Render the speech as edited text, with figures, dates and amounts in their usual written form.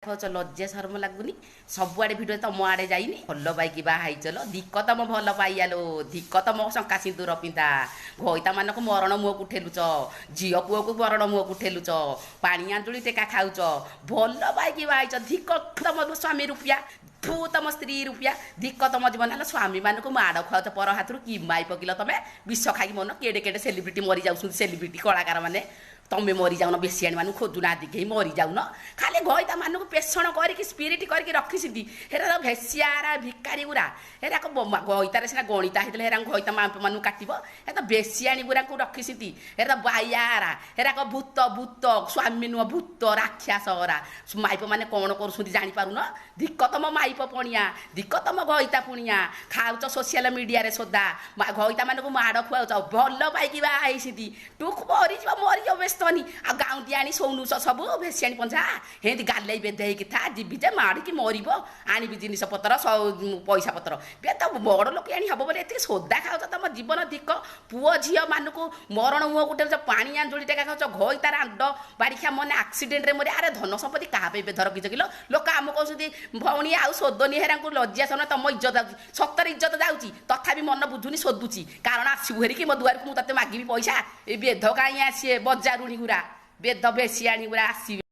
ଖାଉଛ, ଲଜ୍ଜା ଶରମ ଲାଗୁନି? ସବୁଆଡ଼େ ଭିଡ଼ିଓ, ତମ ଆଡ଼େ ଯାଇନି। ଭଲ ପାଇକି ବାହା ହେଇଚଲ, ଧିକ ତମ ଭଲ ପାଇଆଲୋ, ଧିକ ତମ ଶଙ୍କା ସିନ୍ଦୁର ପିନ୍ଧା। ଘଇତାମାନଙ୍କୁ ମରଣ ମୁହଁକୁ ଠେଲୁଛ, ଝିଅ ପୁଅକୁ ମରଣ ମୁହଁକୁ ଠେଲୁଛ, ପାଣି ଆଞ୍ଜୁଳି ଟେକା ଖାଉଛ। ଭଲ ପାଇକି ବାହା ହେଇଛ, ଧିକ ତମ ସ୍ୱାମୀ ରୁପିଆ, ଫୁ ତମ ସ୍ତ୍ରୀ ରୁପିଆ, ଧିକ ତମ ଜୀବନ ହେଲା। ସ୍ୱାମୀମାନଙ୍କୁ ମାଡ଼ ଖୁଆଉଛ ପର ହାତରୁ। କି ମାଇ ପକିଲ ତମେ, ବିଷ ଖାଇକି ମନ। କେଡ଼େ କେଡ଼େ ସେଲିବ୍ରିଟି ମରିଯାଉଛନ୍ତି, ସେଲିବ୍ରିଟି କଳାକାର ମାନେ, ତମେ ମରିଯାଉନ। ବେଶିଆଣୀ ମାନଙ୍କୁ ଖୋଜୁନାହାନ୍ତି କେହି, ମରିଯାଉନ। ଖାଲି ଘଇତା ମାନଙ୍କୁ ପେଷଣ କରିକି ସ୍ପିରିଟ୍ କରିକି ରଖିଛନ୍ତି। ହେରା ତ ଭେସିଆରା ଭିକାରୀ ଗୁରା। ହେରାକ ଘଇତାରେ ସିନା ଗଣିତା ହେଇଥିଲେ ହେରାଙ୍କୁ ଘଇତା ମାନଙ୍କୁ କାଟିବ। ହେ ତ ବେଶିଆଣୀ ଗୁରାଙ୍କୁ ରଖିଛନ୍ତି। ହେରା ତ ବାଇଆରା, ହେରାକ ଭୂତ, ଭୂତ ସ୍ୱାମୀ ନୁହଁ, ଭୂତ ରାକ୍ଷାସ ଅରା। ମାଇପ ମାନେ କ'ଣ କରୁଛନ୍ତି ଜାଣିପାରୁନ? ଧିକ ତମ ମାଇପ ପଣିଆ, ଧିକ ତମ ଘଇତା ପୁଣିଆ। ଖାଉଛ ସୋସିଆଲ ମିଡ଼ିଆରେ ସୋଦା, ଘଇତା ମାନଙ୍କୁ ମାଡ଼ ଖୁଆଉଛ। ଭଲ ପାଇକି ବାହା ହେଇଛନ୍ତି, ଟୁକ୍ ମରିଯିବ, ମରିଯିବ, ବ୍ୟସ୍ତନି। ଆଉ ଗାଉଁଦି ଆଣି ଶୋଉନୁଛ ସବୁ ଭେସିଆଣି ପଞ୍ଝା। ହେନ୍ତି ଗାଲେଇ ବେଧେ ହେଇକି ଥା, ଯିବି ଯେ ମାଡ଼ିକି ମରିବ, ଆଣିବି ଜିନିଷ ପତ୍ର, ପଇସା ପତ୍ର। ବେ ତ ବଡ଼ ଲୋକ ଆଣି ହବ ବୋଲି ଏତିକି ସୋଦା ଖାଉଛ, ତମ ଜୀବନ ଧିକ। ପୁଅ ଝିଅ ମାନଙ୍କୁ ମରଣ ମୁହଁକୁ ଠେଲୁଛ, ପାଣି ଆଞ୍ଜୁଳି ଟେକା ଖାଉଛ। ଘଇତାର ଆଣ୍ଡ ବାଡ଼ିଖିଆ ମନେ ଆକ୍ସିଡେଣ୍ଟରେ ମରି। ଆରେ ଧନ ସମ୍ପତ୍ତି କାହା ପାଇଁ ବେଧ ରଖିଛ କିଲୋ? ଲୋକ ଆମ କହୁଛନ୍ତି, ଭଉଣୀ ଆଉ ସୋଦନି ହେରାଙ୍କୁ, ଲଜ୍ଜା ଶୁଣ, ତମ ଇଜ୍ଜତ ଯାଉଛି। ସତରେ ଇଜ୍ଜତ ଯାଉଛି, ତଥାପି ମନ ବୁଝୁନି, ସୋଦୁଛି। କାରଣ ଆସିବୁ ହେରିକି ମୋ ଦୁଆରକୁ, ମୁଁ ତତେ ମାଗିବି ପଇସା। ଏ ବେଧ କାହିଁ ଆସିବେ? ବଜାରୁଣୀ ଗୁରା, ବେଧ ବେଶିଆଣୀ ଗୁରା ଆସିବେ।